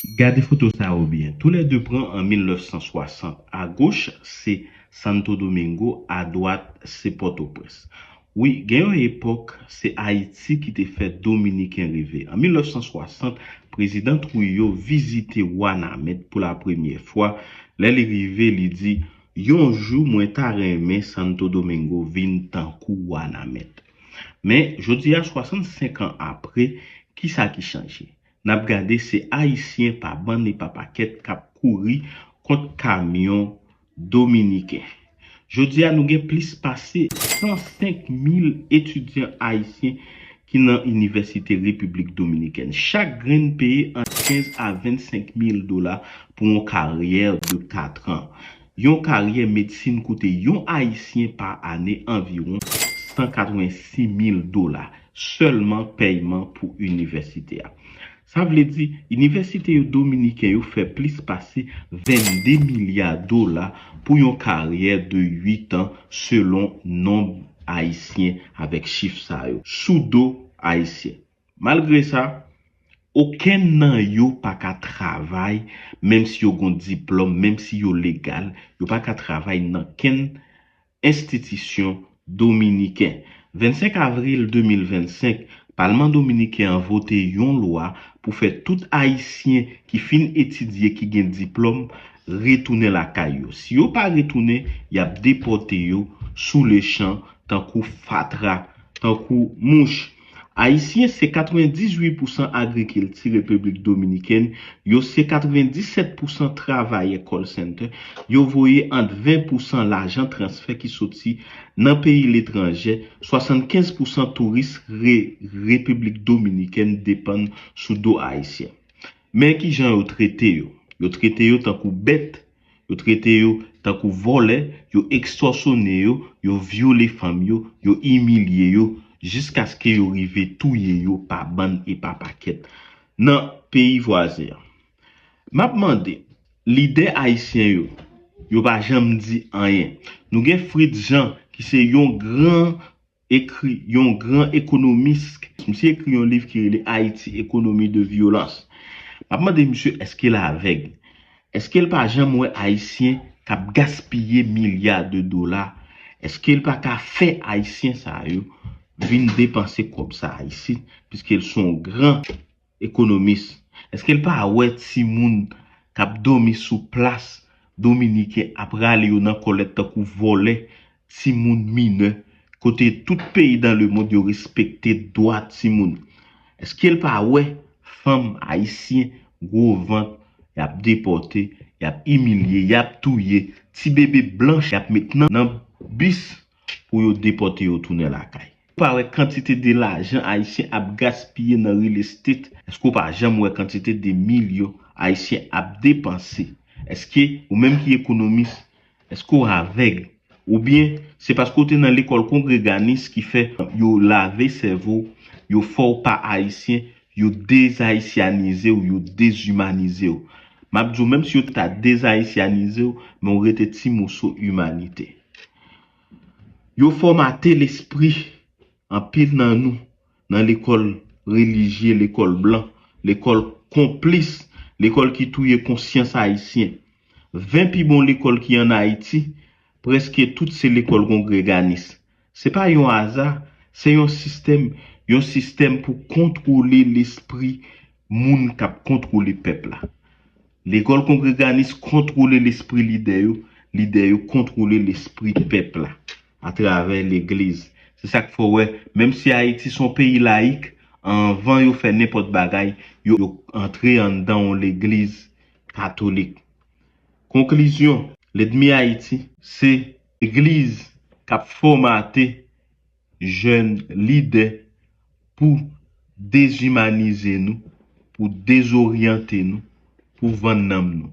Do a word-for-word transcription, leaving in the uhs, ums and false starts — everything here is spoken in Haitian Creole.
Gade foto sa yo byen. Toulède pran an mil nèf san swasant. Agoch, se Santo Domingo, adwat, se Pòtoprens. Wi, gen yon epòk, se Ayiti ki te fè Dominiken reve. An mil nèf san swasant, Prezidan Trujillo vizite Wanament pou lapremyè fwa. Lè li rive, li di, yon jou, mwen ta renmen Santo Domingo vin tankou Wanament. Men, jodi a, swasannsenk an apre, kisa ki chanje? N ap gade se Ayisyen pa bann e pa pakèt k ap kouri kont kamyon dominiken. Jodi a, nou gen plis pase san senk mil etidyan ayisyen ki nan inivèsite Repiblik Dominikèn. Chak grenn peye ant kenz a vennsenk mil dola pou yon karyè de katran. Yon karyè medsin koute yon Ayisyen pa ane anviwon san katrevensis mil dola, sèlman pèyman pou inivèsite a. Sa vle di, inivèsite yo dominiken yo fè plis pase vennde milya dola pou yon karyè de uit an, selon nonb Ayisyen avèk chif sa yo, sou do Ayisyen. Malgre sa, okenn nan yo pa ka travay, menm si yo gon diplòm, menm si yo legal, yo pa ka travay nan kenn enstitisyon dominiken. Vennsenk avril de mil vennsenk, Palman dominiken an vote yon lwa pou fè tout Ayisyen ki fin etidye, ki gen diplòm, retounen lakay yo. Si yo pa retounen, y ap depòte yo sou lechan tankou fatra, tankou mouch. Ayisyen se katrevendizuit pousan agrikilti Repiblik Dominikèn, yo se katrevendiset pousan travayè call center, yo voye ant ven pousan lajan transfè ki soti nan peyi letranje, swasannkenz pousan touris re, Repiblik Dominikèn depann sou do Ayisyen. Men kijan yo trete yo. Yo trete yo tankou bèt, yo trete yo tankou vòlè, yo ekstòsyone yo, yo vyole fanm yo, yo imilye yo, jiskaske yo rive touye yo pa bann e pa pakèt nan peyi vwazen an. M ap mande, lidè ayisyen yo, yo pa janm di anyen. Nou gen Fritz Jean, ki se yon gran ekri, yon gran ekonomis. Misye ekri yon liv ki rele Haïti, économie de violence. M ap mande misye, èske l avèg? Èske l pa janm wè Ayisyen k ap gaspiye milya de dola? Èske l pa ka fè Ayisyen sa yo vin depanse kòb sa a isit, piske l se yon gran ekonomis? Èske l pa wè timoun k ap dòmi sou plas dominiken ap rale yo nan kòlèt tankou vòlè, timoun minè, kote tout peyi dans le monde yo respekte dwa timoun? Èske l pa wè fanm ayisyen gwo vant, y ap depòte, y ap imilye, y ap touye, ti bebe blanch y ap met nan, nan bis pou yo depòte yo tounen lakay? Ou pa wè kantite de lajan ayisyen ap gaspiye nan real estate? Èske w pa janm wè kantite de milyon ayisyen ap depanse? Èske ou menm ki ekonomis, èske w avèg? Oubyen se paske w te nan lekòl kongreganis ki fè yo lave sèvo w, yo fè w pa ayisyen, yo dezayisyanize w, yo dezimanize w? M ap di w, menm si yo ta dezayisyanize w, men w rete ti moso imanite. Yo fòmate lespri anpil nan nou nan lekòl relijye, lekòl blan, lekòl konplis, lekòl ki touye konsyans ayisyen. Ven pi bon lekòl ki ann Ayiti, prèske tout se lekòl kongreganis. Se pa yon aza, se yon sistèm, yon sistèm pou kontwole lespri moun k ap kontwole pèp la. Lekòl kongreganis kontwole lespri lidè yo, lidè yo kontwole lespri pèp la atravè legliz. Se sa k fè w wè, menm si Ayiti se yon peyi layik, anvan yo fè nenpòt bagay, yo, yo antre anndan yon legliz katolik. Konklizyon, lènmi Ayiti se legliz k ap fòmate jèn lidè pou dezimanize nou, pou dezoryante nou, pou vann nanm nou.